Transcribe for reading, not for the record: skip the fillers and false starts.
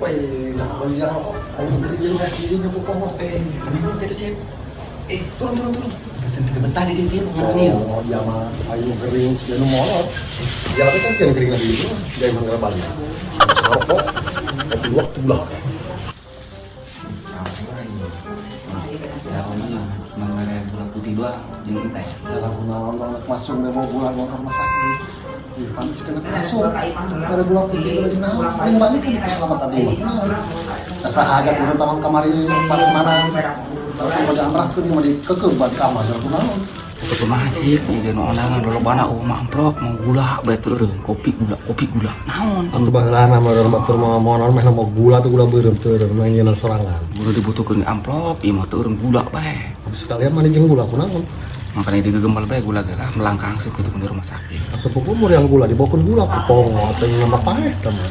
Weh, beli yang rokok. Ayo beli yang nasi ini aku kok. Eh, minum gitu sih. Eh, turun turun turun. Kesen tidak betah di sini ngomongnya. Oh, dia mah ayo kering sekian molot. Ya tapi kan yang kering lagi itu, dia emang nggak balik. Rokok, kopi waktu lah. Gula putih doang, jeung teh. Dalam naon masuk deh mau bulan mau ke rumah sakit. Iya, pantas kena masuk. Ada gula putih lagi naon. Paling balik kan keselamatan tadi mah. Asa hajat urang taman kamari pas mana. Tapi wajah amrak tuh dia mau dikekeh buat kamar jangan naon. Itu kumaha sih, ieu nu ondangan lolobana eueuh mah amplop mau gula bae teu eureun, kopi gula, kopi gula. Naon? Atuh baheulana mah urang batur mau mau naon meh mau gula tuh gula beureum teu eureun mah nyieun sorangan. Gula dibutuhkeun amplop, ieu mah teu eureun gula bae. Habis sekalian mah jeung gula kunaon. Makanya digegembal bae gula ge lah melangkang sih kudu di rumah sakit. Atau pokok yang gula dibawakeun gula ku pongo teh nambah paeh tah mah.